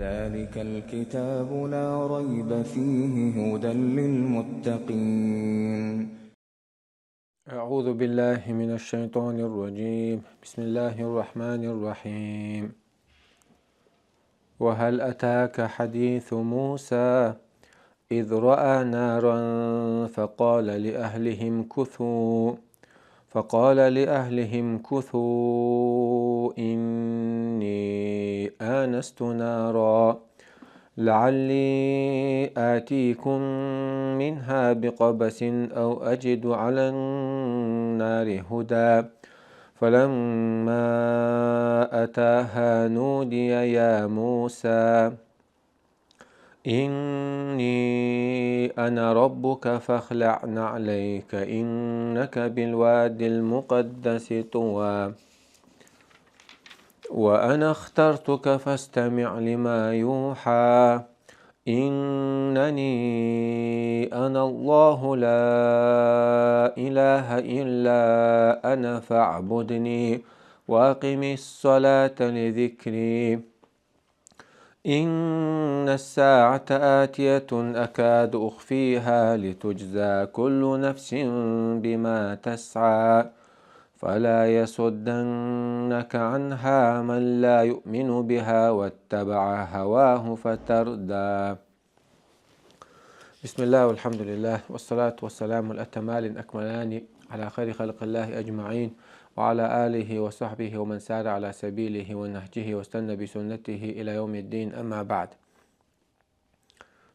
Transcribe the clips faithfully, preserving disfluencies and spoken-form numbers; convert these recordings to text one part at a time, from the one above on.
ذلك الكتاب لا ريب فيه هدى للمتقين. أعوذ بالله من الشيطان الرجيم. بسم الله الرحمن الرحيم. وهل أتاك حديث موسى إذ رأى نارا فقال لأهله امكثوا، فقال لأهله امكثوا إني آنست نارا لعلي آتيكم منها بقبس أو أجد على النار هدى. فلما أتاها نودي يا موسى إني أنا ربك فاخلع نعليك إنك بالواد المقدس طوى. وأنا اخترتك فاستمع لما يوحى. إنني أنا الله لا إله إلا أنا فاعبدني وأقم الصلاة لذكري. إن الساعة آتية أكاد أخفيها لتجزى كل نفس بما تسعى. فلا يصدنك عنها من لا يؤمن بها واتبع هواه فتردى. بسم الله والحمد لله والصلاة والسلام الأتمان الأكملان على خير خلق الله أجمعين وعلى آله وصحبه ومن سار على سبيله ونهجه واستنى بسنته إلى يوم الدين، أما بعد.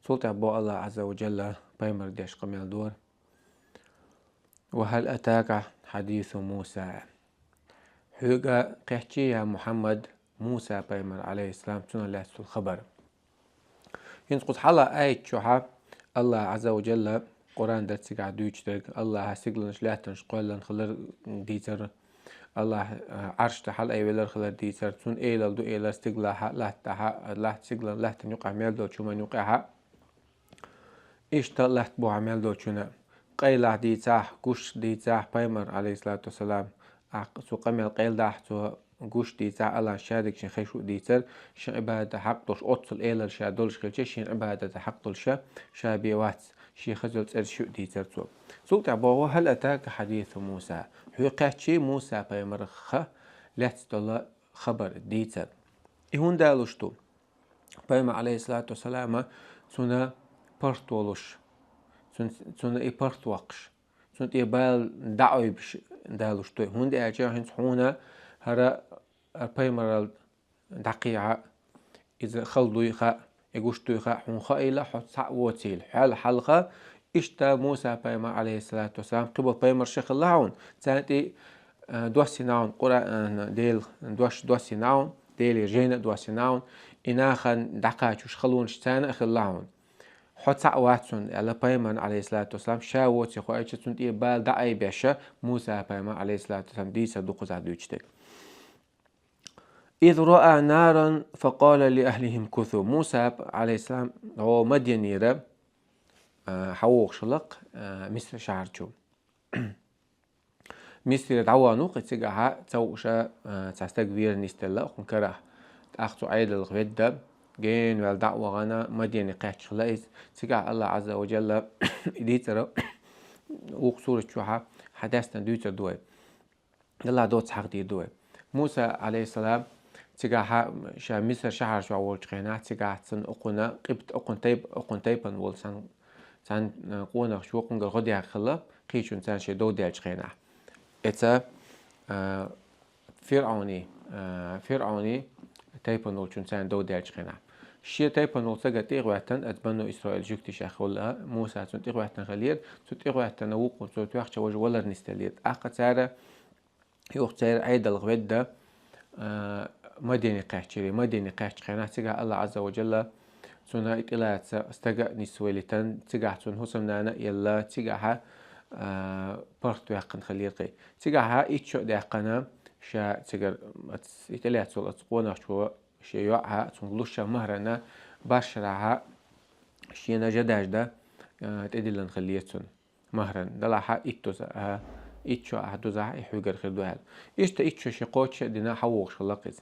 Цул тӀехьа боху Аллах Азза ва Джалла пайхамар деш къамел дора: «Ва хьал атака хьадису Муса». Хьоьга кхаьччий, я Мухьаммад, Муса пайхамар, алейхиссалам, цунах лаьцна долу хабар. ХӀинца кхуза хьалха аят чохь Аллах Азза ва Джалла Къуръан дацигахь дуьйцуш дерг, Аллаха сигаланаш, лаьттанаш кхоьллина хилар дийцар, Аллах, а, Ӏарш тӀе хьалаайвелар хилар дийцар, цуьнан элал ду элар стигалахь, латтахь, латта сигалан, латтана юкъахь мел долчу хӀуманна юкъахь. Иштта латта бухахь мел долчунна къайлах дийцахь, гуш дийцахь, пайхамар, алейхиссалату вассалам, ахь цу къамел къайладахь, цо гуш дийцахь, Аллах шадерг шен хезаш ву дийцар, шен Ӏибадата хьакъ долуш, оццул элар ша долуш хилча, шен Ӏибадата хьакъ долуш ша бен вац, шен хазал цӀераш ю дийцар цо. Цул тӀаьхьа боху: «Хьал атака хьадису Муса». Хьоьга кхаьччий Муса пайхамарх лаьцна долу хабар дийцар? И хӀунда луш ду? Пайхамар, алейхиссалату вассалама, цунна паргӀат волуш, цун, цунна и паргӀат воккхуш, цунна тӀе бала дӀаайбеш далуш ду. ХӀунда аьлча хӀинца хьуна хӀара пайхамарал дӀакхехьа, иза хала дуй хаьа, и гуш дуй хаьа, хьуна хаийла, хьо цхьаъ воцийла. Хьол хьалха иштта Муса пайхамар, алейхиссалату вассалам, кхиболу пайхамарш а хилла хьуна, царна тӀе, а, доссийна хьуна Къуръан, а, Делан дош доссийна хьуна, Делера жайна а доссийна хьуна, и нахана дӀакхачош халонаш царна а хилла хьуна. Хьо цхьаъ вац хьуна аьлла, пайхамарна, алейхиссалату вассалам, ша воций хоуьйтуш, цунна тӀе бала дӀаайбеш, Муса пайхамар, алейхиссалату вассалам, дийцар ду кхузахь дуьйцуш дерг. «Из раъа наран, факъала ли ахлихим кусу». Муса, алейхиссалам, гӀо Мадьянера, а, хьан вогӀуш хилла-кх, а, Миср шахьар чу. Мисре дӀавахана ву-кх и цигахьа, ца хууш, а, цхьа стаг вер нисделла хӀун карахь. ТӀаккха цу Ӏедалх ведда, гена ваьлла дӀа а вахана, Мадьяне кхаьчча хилла иза. Цигахь Аллах Азза ва Джалла и дийцар вукху сурат чохь хьан даьстина дуьйцур ду вай. Аллах доцца хьахдийр ду вай. Муса, алейхиссалам, цигахьа ша Миср шахьар чохь волчу хенахь, цигахь цунна укхунна къибт, укхун тайп-, укхун тайпана волу цхьана, цхьана, а, къонах чу кхунгара гӀо дехна хилла, кхечунна царна шен дов даьллачу хенахь. Эца, а, ФирӀауни, а, ФирӀауни тайпана волчунна царна дов даьллачу хенахь. Шен тайпана волу цигара тӀе а хӀоьттина, оцу Бану Исраил жуьгтий шех волу Муса цунна тӀе а хӀоьттина хиллера, цу тӀе а хӀоьттина вукху цо тоьхча важа валар нисделлера. ТӀаккха цара юха церан Ӏедалх ведда, а, Мадьяне кхаьччира. Мадьяне кхаьчча хенахь цигахь Аллах Азза ва Джалла цунна и тӀелаца стага а нисвелитан, цигахь цунна хӀусамнана а елла, цигахьа, а, паргӀат ваьккхина хиллера-кх и. Цигахьа итт шо а даьккхина, ша цигара ац-, и тӀелаьцна волу оцу къонахчо шен йоӀа, цунна луш махьарна, баршарахьа шена жа дажда, а, тӀедиллина хиллера цунна. Махьарна, далахьа итт дуза, а, итт шо ахь дузахь, и хьуьгара хир ду аьлла. Иштта итт шо шен кхочуш а дина хьан вогӀуш хилла-кх иза.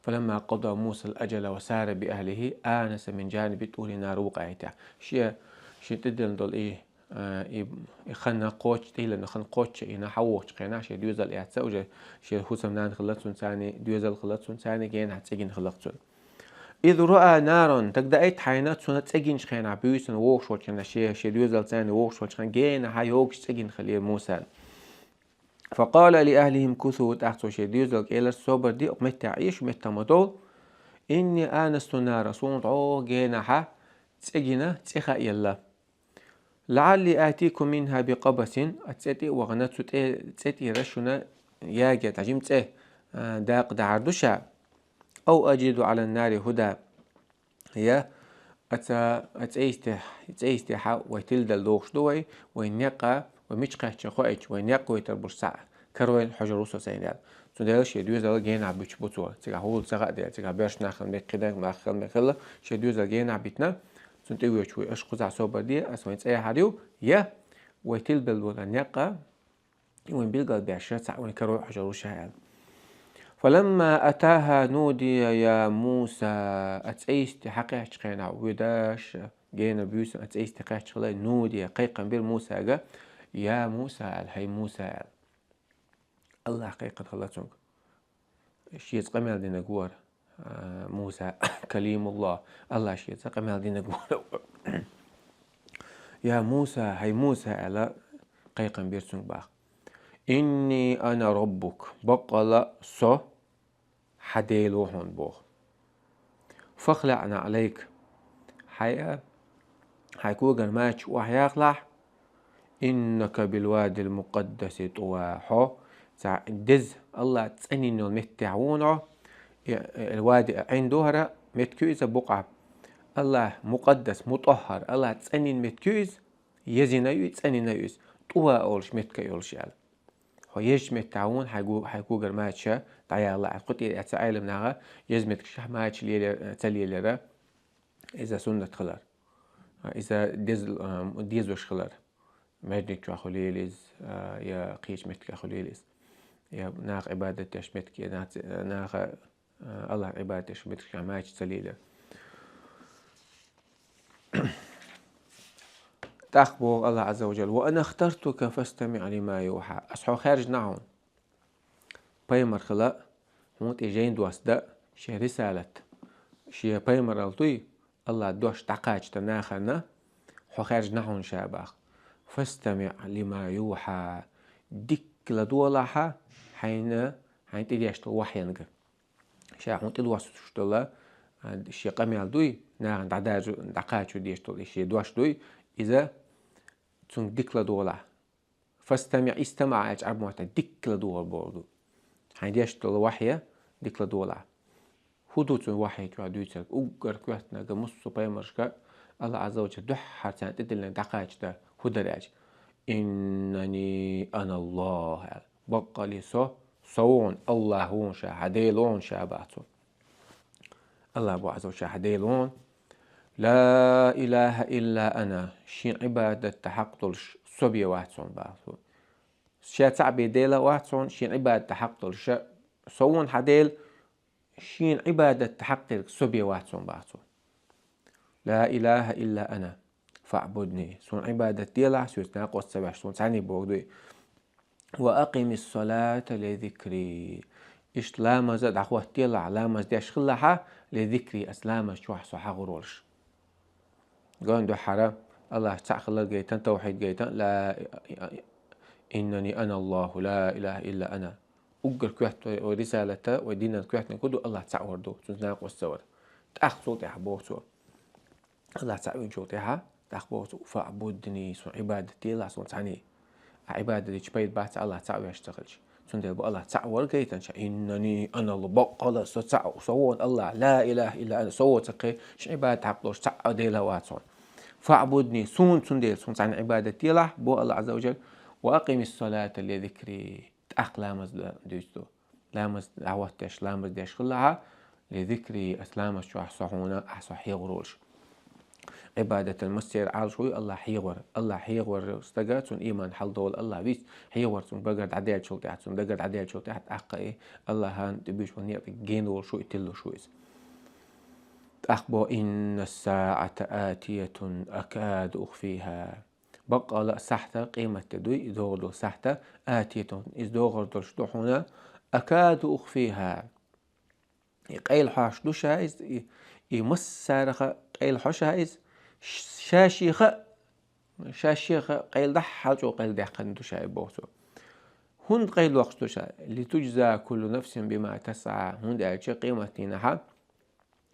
فلما قضى موسى الأجل وسار بأهله آنس من جانب الطور نارا. Вукху аятехь. Шен, шен тӀедиллина долу и, а, и, и хан кхоччуш, тӀедиллина хан кхоччуш йина хьан вохучу хенахь, шен доьзал эцна, уже шен хӀусамнана хилла цунна царний, доьзал хилла цунна царний, генахь цӀе гина хилла цунна. إذ رأى نارا, дагадеъна хьайна, цунна цӀе гинчу хенахь, буьйсанна вогӀуш волчу хенахь, шен, шен доьзал царний вогӀуш волчу хенахь, генахь йогуш цӀе гина хилла муьйсана. فقال لأهله امكثوا, тӀаккха цо шен доьзалга элира: собар де, оцу меттехь Ӏе, шу меттах ма довла. إني آنست نارا, суна тӀе генахь цӀе гина, цӀе хаа елла. لعلي آتيكم منها بقبس, ас цӀе тӀе а вахана, цу тӀе, цӀе тӀера шуна яге, тӀе жима цӀе, а, дакъа дахьар ду ша. أو أجد على النار هدى. Я, аса, аса цӀе йисте, цӀе йисте хьа вай тиладала догӀуш ду вай, вай некъ, вай мича кхаьчча хоуьйтуш, вай некъ гойтур болуш цхьаъ карор хьожур ву со сайна аьлла. Цундела шен доьзал генахь буьтуш бу цо. Цигахь хӀула ца хаьа дела, цигахь боьрша нах хилла мега, кхидерг нах хилла мега хилла, шен доьзал генахь битина, цунна тӀе воьдуш ву: аша кхузахь собар де, аса вайн цӀе яхьар ю, я вай тиладала долу некъ, и вайн билгалбеш, цхьаъ вайн карор хьожур ву ша аьлла. فلما أتاها نودي يا موسى, аса цӀе йисте хьакхаьччу хенахь, вуьйш, гена буьйсанна аса цӀе йисте кхаьчча хилла, نودي, кхайкхам бира Мусага, يا موسى аьлла, хӀай Муса аьлла. АллахӀа кхайкхина хилла цуьнга. Шеца къамел динарг вара, а, Муса, كليم الله, АллахӀа шеца къамел динарг вара. يا موسى, хӀай Муса аьлла, кхайкхам бира цуьнга боху. إني أنا ربك, баккъалла со хьан Дела ву хьуна боху. فاخلع نعليك, хьайн, хьайн коган мачаш охьаяккхалахь, إنك بالواد المقدس طوى, хьо цхьа деза, АллахӀа цӀанйина йолу меттехь ву хьуна хьо, и, и, вади, Ӏин ду хӀара, меттиг ю иза букъа. АллахӀа мукъаддас, мутӀаххьар, АллахӀа цӀанйина меттиг ю иза, езина ю, цӀанйина ю иза, ТӀува олуш меттиг а йолуш аьлла. Хьо езачу меттехь ву хьуна хьайн го-, хьайн коган мачаш дӀаялахь. Кху тӀера эцна Ӏеламнаха еза меттигашкахь мачаш леле-, ца лелира, иза суннат хилар. Иза дез-, а, дезош хилар. Маьждиг чохь хуьлийла иза, а, я кхечу меттигехь хуьлийла иза. Я наха Ӏибадат деш меттиг, я наха, наха, а, АллахӀан Ӏибадат деш меттигашкахь мачаш ца лелира. ТӀаккха боху АллахӀа Ӏазза ва Жалла: وأنا اخترتك فاستمع لما يوحى. Ас хьо хаьржина хьуна. Пайхамар хила, хьуна тӀе жайна доссадан, шен рисалат, шен пайхамаралла дуй, АллахӀа дош дӀакхачадан нахана, хьо хаьржина хьуна ша боху. فاستمع لما يوحى. Дика ладогӀалахь хьайна, хьайна тӀедеш долу вахьйанга. Ша хьуна тӀедоссуш долу, а, шен къамел дуй, нахана дӀадаьржа, дӀакхачо деш долу и шен дош дуй, иза цуьнга дика ладогӀалахь. فاستمع, استمع аьлча Ӏарбойн маттахь дика ладогӀа бохург ду. Хьайна деш долу вахьй дика ладогӀалахь. ХӀун ду цуьнан вахьйи чохь дуьйцург? Уггар коьртаниг массо а пайхамаршка АллахӀа Ӏазза ва Жалла дуьххьара царна тӀедиллинарг дӀакхачадан хӀун дара аьлча: إنني أنا الله аьлла. Баккъалла со, со ву хьуна, АллахӀ ву хьуна ша, хьан Дела ву хьуна ша боху цо. АллахӀ боху Ӏазза ва Жалла ша хьан Дела ву хьуна. لا إله إلا أنا, шен Ӏибадат дан хьакъ долуш со бен вац хьуна боху цо. Ша цхьаъ бен Дела вац хьуна, шен Ӏибадат дан хьакъ долуш со ву хьуна хьан Дела, шена Ӏибадат дан хьакъ дерг со бен вац хьуна боху цо. لا إله إلا أنا فاعبدني, суна Ӏибадат делахь, соьца накъост ца веш, суна цхьаьний бохург дуй. وأقم الصلاة لذكري. Иштта ламаз а дӀахӀоттаделахь, ламаз деш хилалахь, لذكري, аса ламаз чохь со хьагӀур волуш. Ган дуьххьара АллахӀ цхьаъ хилар гайтина, тавхьид гайтина, ла, إنني أنا الله لا إله إلا أنا. Уггар коьрта вай, вай рисалата, вай динан коьртаниг хӀун ду, АллахӀ цхьаъ вар ду, цуьнца накъост ца вар. ТӀаккха цул тӀаьхьа боху цо. АллахӀ цхьаъ винчул тӀаьхьа, тӀаккха боху цо: فاعبدني, суна Ӏибадат делахь, суна цхьаьний. Ахь Ӏибадат дича пайда бац, АллахӀ цхьаъ веш ца хилча. Цундела бу АллахӀ цхьаъ вар гайтина ша, إنني أنا الله, баккъалла со цхьаъ, со ву хьуна АллахӀ, لا إله إلا أنا, со ву цхьаъ, шен Ӏибадат хьакъ долуш цхьаъ а Дела вац хьуна. فاعبدني, суна, цундела суна цхьаьна Ӏибадат делахь, боху АллахӀа Ӏазза ва Жалла, وأقم الصلاة لذكري, тӀаккха ламаз дан дуьйцу. Ламаз дӀахӀоттадеш, ламаз деш хилалахь, لذكري, аса ламаз чохь со хьуна, ахь со хьехор волуш. Ӏибадатан массеран Ӏалашо ю АллахӀ хьехавар. АллахӀ хьехавар стага цун иман хьалдолу, АллахӀ вист хьехавар цун багара дӀадаьллачул тӀаьхьа, цун дагара дӀадаьллачул тӀаьхьа тӀаккха и АллахӀан тӀебуьйцуш болу некъа гена волуш ву, и тилалуш ву иза. ТӀаккха бо: «Инна ссаӀата атиятун акаду ухфиха». Баккъалла а сахьта, къематде дуй, и догӀур долу сахьта, атиятун, иза догӀур долуш ду хьуна, акаду ухфиха. И къайлахьош ду ша иза, и, и массараха къайлахьо ша иза, ш-, ша шеха, ша шеха къайладахь хьалчӀо къайладаьккхина ду ша и боху цо. ХӀунда къайлахьош ду ша? «Литуджза куллу нафсин бима тасъа», хӀунда аьлча къематдийнахьа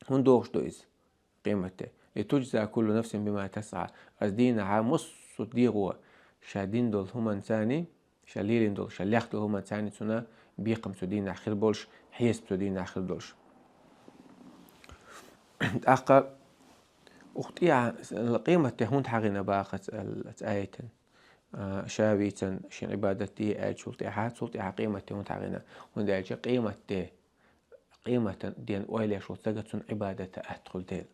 хӀунда догӀуш ду иза? Къематде. «Литуджза куллу нафсин бима тасъа». Аса дийнахьа массо а дегӀо ша дина долу хӀуманцани, ша лелийна долу, ша лехна долу хӀуманцани цунна бекхам цу дийнахь хир болуш, хьесап цу дийнахь хир долуш. ТӀаккха ух тӀехьа къематде хӀунда хьахийна бахац аьлла, аца аятан, а, ша вийцан шен Ӏибадат де аьллачул тӀаьхьа, цул тӀаьхьа къематде хӀунда хьахийна? ХӀунда аьлча къематде, къематан ден ойла еш волу стага цунна Ӏибадата атта хуьлу дела.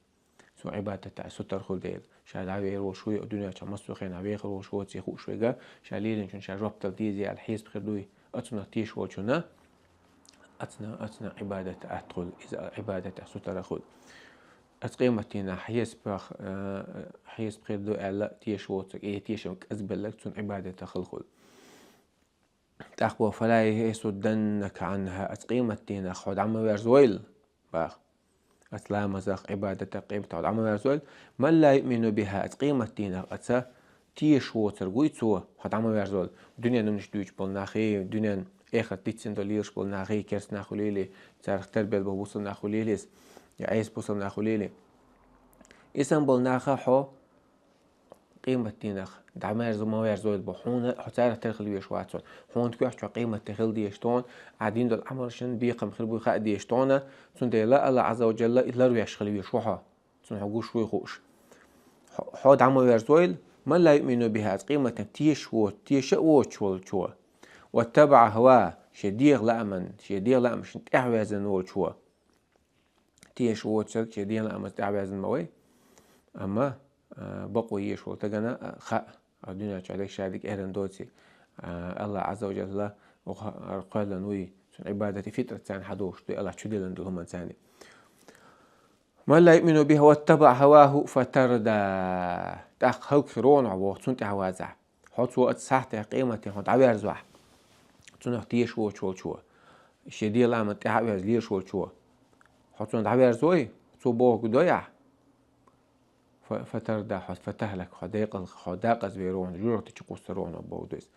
Цо Ӏибадата сутара хуьлу дела. Ша дӀавер волуш вуй, дуьнен чохь массо а хенахь вехар волуш воций хууш вега, ша лелийначунна ша жоп дала дезий аьлла хьесап хир дуй, оцунах тешаш волчунна, оцунах, оцунах Ӏибадата атта хуьлу, иза Ӏибадата сутара хуьлу. Оцу къематдийнахь хьесапах, э, хьесап хир ду аьлла тешаш воцург, и тешам кӀезбелларг цунна Ӏибадата хала хуьлу. ТӀаккха бо: «Фала ясудданнака Ӏанха», оцу къематдийнахь хьо дӀа ма верзавойла, баха. Оцу ламазах, Ӏибадатах, къематах хьо дӀа ма верзавойла. «Ман ла юъмину биха», оцу къематдийнахь оцу тешаш воцург вуй цо, хьо дӀа ма верзавойла. Дуьненан нуьш дуьйцуш болу нахий, дуьненан эхарт диццина долу лелаш болу нахий, керста нах хуьлийла, царах тарбелла болу бусалба нах хуьлийла иза, я Ӏеса бусалба нах хуьлийла. Исан болу наха хьо къематдийнахь дӀа мерза ма верзавойла бо, хьуна, хьо царах тера хила везаш вац хьуна. Хьуна коьрта чохь къематде хила дезаш тхуна, ахь дина долу Ӏамалшна бекхам хир буй хаа дезаш тхуна, цундела АллахӀ Ӏазза ва Джалла и ларвеш хила везаш ву хьо, цунна хьо гуш вуй хууш. Хьо, хьо дӀа ма верзавойла, «ман ла юъмину биха», оцу къематан тешаш воцу, теша а воцуш волчо. «Ваттабаъа хаваху», шен дегӀан лааман, шен дегӀан лаамашна тӀаьхьаваьзна волчо. Теша воцург шен дегӀан лаамашна тӀаьхьаваьзна ма вай. Амма, а, бакъо езаш волу стагана, а, хаьа, а, дуьнен чохь дерг ша дерг эрна доций. А, АллахӀ Ӏазза ва Джалла, оха, а, кхоьллина вуй, цуьнан Ӏибадат и фитрат царна хьадогӀуш дуй, АллахӀ чудиллина долу хӀуманцани. «Ман ла юъмину биха ваттабаъа хаваху фатарда». ТӀаккха хӀаллакьхир ву хьо, цунна тӀаьхьавазахь. Хьо цо оцу сахьтехь къематдийнахь хьо дӀаверзавахь, цунах тешаш воцуш волчо, шен дегӀан лааман тӀаьхьа а ваьзна лелаш волчо, хьо цунна дӀаверзавой, цо бохург дой ахь? Фа-, фатарда, хьо фатахлак, хьо декъал, хьо декъаза вер ву хьуна, жоьжахати чу кхуссур ву хьуна бохург ду иза.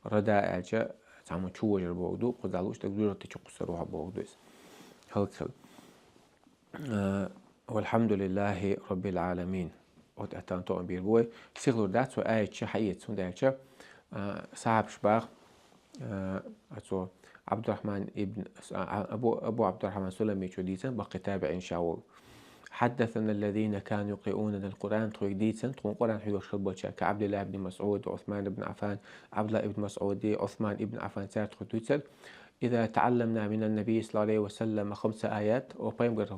Рада аьлча, цхьаммо чу вожар бохург ду, кхузахь луучу стаг жоьжахати чу кхуссур ву хьо бохург ду иза. ХӀаллакьхила. Э, «Валхьамдулиллахи Раббил Ӏаламин». От атан тоам бийр бой. Сихлур дац, цо аятча хьаэца, хӀунда аьлча, э, сахьабаш бах, э, цо Абдурахман ибн, а, Абу, Абу Абдурахман Суламичо дийцан, баккхи табиӀин ша волу. «Хьаддасана аллазина кану юкъриунана алкъуръан», тхоьга дийцан, тхуна Къуръан хьоьхуш хила болча, ка Абдуллах ибн Масъуд, Усман ибн Афан, Абдуллах ибн Масъуди, Усман ибн Афан, цара тхоьга дуьйцар. «Иза таӀалламна мина ннабий саллаллаху Ӏалайхи ва саллама хамса аят», о пайхамар,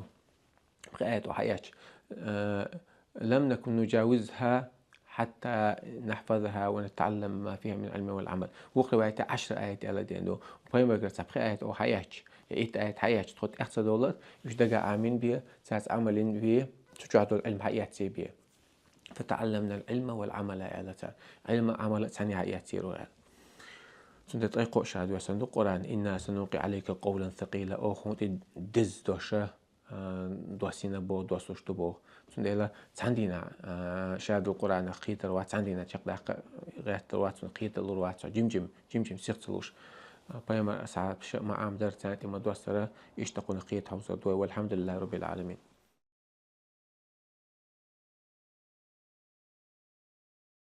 пхи аят о хьаэцча, э, «лам накун нуджавизха хьатта нахфазха ва натаӀаллам ма фиха мин аль-Ӏилми валь Ӏамал». Вукху риваятехь Ӏашра аят аьлла деана ду. Пайхамаргара цхьа пхи аят о хьаэцча, я итт аят хьаэцча, тхо тӀехь ца довлар, уьш дагахь Ӏамийна бе, цаьрца Ӏамал йина бе, цу чохь долу Ӏилма хьаэцций бе. «ФатаӀалламна аль-Ӏилма валь-Ӏамала», аьлла цара. Ӏилма а, Ӏамал а цхьаьна хьаэццийра аьлла. Цундела ткъе кхоъ шадоьссан ду Къуръан: «Инна санулкъи Ӏалайка къавлан сакъила», оха хӀунда тӀе деза доша, а, доссийна боху, доссуш ду боху. Цундела цхьана дийнахь, а, шадолу Къуръанах кхетар вац, цхьана дийнахь чекхдаккха гӀертар вац, цунах кхетар лур вац хьо. Жим-жим, жим-жим сих ца луш. А, пайхамар асхьабаш ма Ӏамадар, царна тӀе ма доссара, иштта кхунах кхета хьовсур ду вай. Валхьамдулиллахи Раббил Ӏаламин.